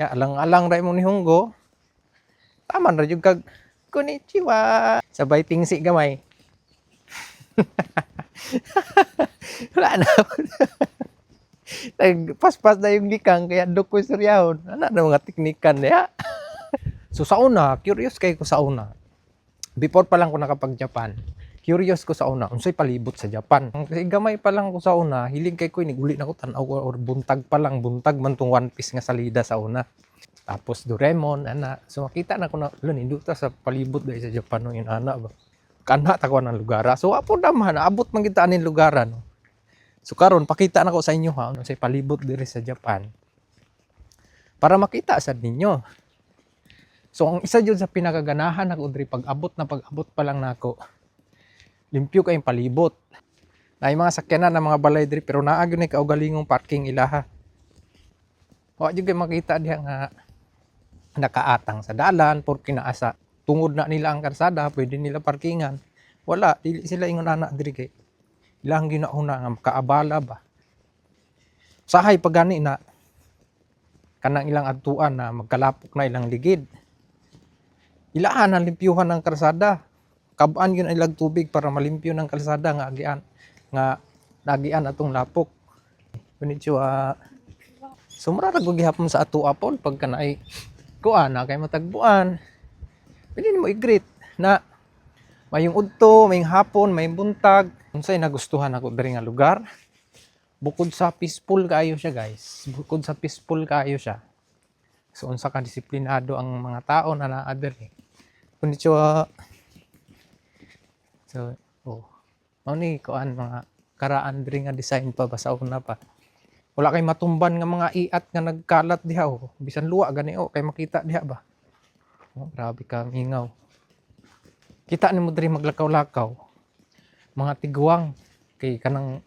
Ya, alang-alang ra imong nihunggo. Taman ra jud kag konnichiwa. Sabay tingsi gamay. Wala na. Nagpaspas na yung likang kaya dok ko istoryahon. Ana na mga teknikan niya. So sa una, curious kay ko sa una. Before pa lang ko nakapag-Japan, curious ko sa una, unsay palibot sa Japan. Kasi gamay pa lang ko sa una, hilig kay ko iniguli na ko tan-aw ko or buntag pa lang, buntag man tong One Piece nga salida sa una. Tapos Doraemon, ana. So makita na ko na, lo nindota sa palibot dahil sa Japan no yun ana ba. Kanha ta ko ng lugar. So apo naman, abot man kita aning lugar no. So karon pakita na ko sa inyo ha, unsay palibot diri sa Japan. Para makita sad ninyo. So ang isa jud sa pinakaganahan nako diri pag-abot na pag-abot pa lang nako. Limpyo kayong palibot. Na mga sakyanan ng mga balay diri pero naa gyud ni kaugalingong parking ilaha. Wa jud kay makita diha nga nakaatang sa dalan porque naa sa tungod na nila ang kalsada, pwede nila parkingan. Wala, dili sila ingon ana diri kay ilang ginauna nga makaabala ba. Sahay pag gani na kanang ilang adtuan na magkalapok na ilang ligid. Ilahan ang limpyuhan ng kalsada. Kabaan yun ang ilang tubig para malimpyo ng kalsada nga agian nga nagian atong lapok. Konnichiwa. So mura ra gihapon sa ato apol pagka naay kuan na kay matagbuan. Pwede nimo i-greet na mayong udto, mayong hapon, mayong buntag. Unsay nagustuhan ako diri nga lugar? Bukod sa peaceful kaayo siya, guys. Bukod sa peaceful kaayo siya. So unsa ka disiplinado ang mga tao na naa diri. Konnichiwa. So, oh. Mao ni kuan mga karaan diri nga design pa ba sa una pa. Wala kay matumban nga mga iat nga nagkalat diha oh. Bisan luwa gani oh kay makita diha ba. Oh, grabe ka mingaw. Kita nimo diri maglakaw-lakaw. Mga tiguang kay kanang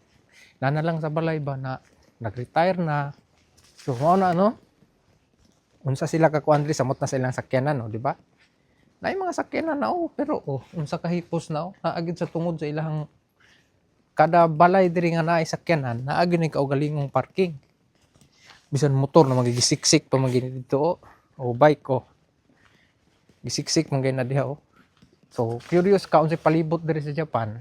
nana lang sa balay ba na nag-retire na. So mao na no. Unsa sila ka kuan diri samot na sa ilang sakyanan no, di ba? Naay mga sakyanan na oh, pero oh, unsa ka hipos na oh, naa gyud sa tungod sa ilang kada balay diri nga naay sakyanan, naa gyud ni kaugalingong parking. Bisan motor na magigisiksik pa man gini dito oh, o bike oh. Gisiksik man gani na diha oh. So curious ka unsay palibot diri sa Japan.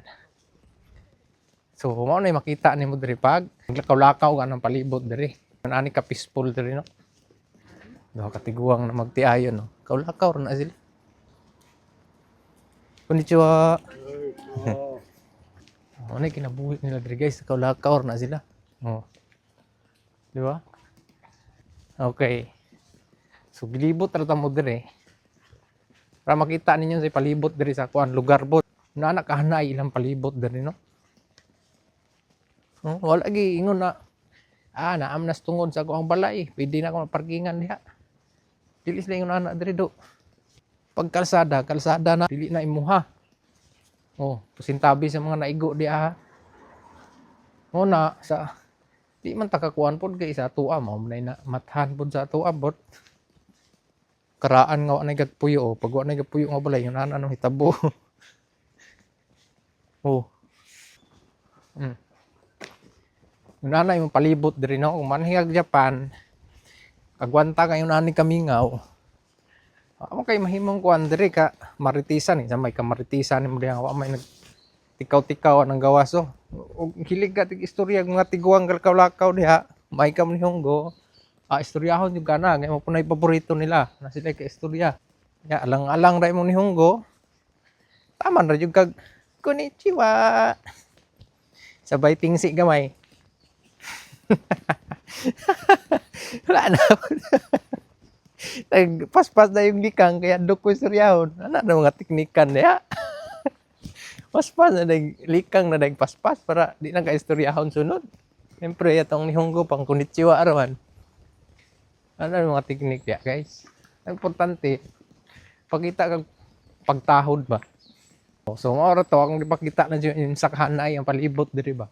So mao na makita nimo diri pag naglakaw-lakaw ka ng palibot diri. Ani ka peaceful diri no. Duha ka tiguang na magtiayon no. Kaw-lakaw ra na sila. Konnichiwa. Oh, na kinabuhi nila diri, guys, kaw-lakaw ra na sila. Oh. Di ba? Okay. So gilibot ra ta mo diri. Para makita ninyo sa palibot diri sa kuan lugar bo. Naa kahanay ilang palibot diri no. Oh, wala gi ingon na naam nas tungod sa akong balay, pwede na ako maparkingan diha. Dili sila ingon ana diri do. Pag kalsada, kalsada na dili na imuha. Oh, pasintabi sa mga naigo diha ha. Mo na sa di man ta kakuan pod kay sa atoa mao man na mathan pod sa atoa bot. Karaan nga wa nay gagpuyo oh, pag wa nay gagpuyo nga balay yun ana anong hitabo. Oh. Yun ana yung palibot diri no, kung manhigag Japan, agwanta kayo nani kamingaw. Amo kay mahimong kuan diri ka maritisan eh, sa may kamaritisan nimo diha wa may nag tikaw-tikaw ang gawas oh. Og hilig ka tig istorya mga tiguang lakaw-lakaw diha, may ka hunggo. Ah, istoryahon yung kana, ngay mo punay paborito nila, na sila ka istorya. Ya, alang-alang ra imong nihunggo. Taman ra jud kag konnichiwa. Sabay tingsi gamay. Wala na. Nagpaspas na yung likang kaya dok ko istoryahon. Ana na mga teknikan niya. Paspas na nag likang na nagpaspas para di na ka istoryahon sunod. Siyempre, atong nihunggo pang konnichiwa raman. Ano ang mga teknik niya, guys? Ang importante, pakita kag pagtahod ba. So, mao ra to akong gipakita na dyan yung sakahan na ay ang palibot diri ba.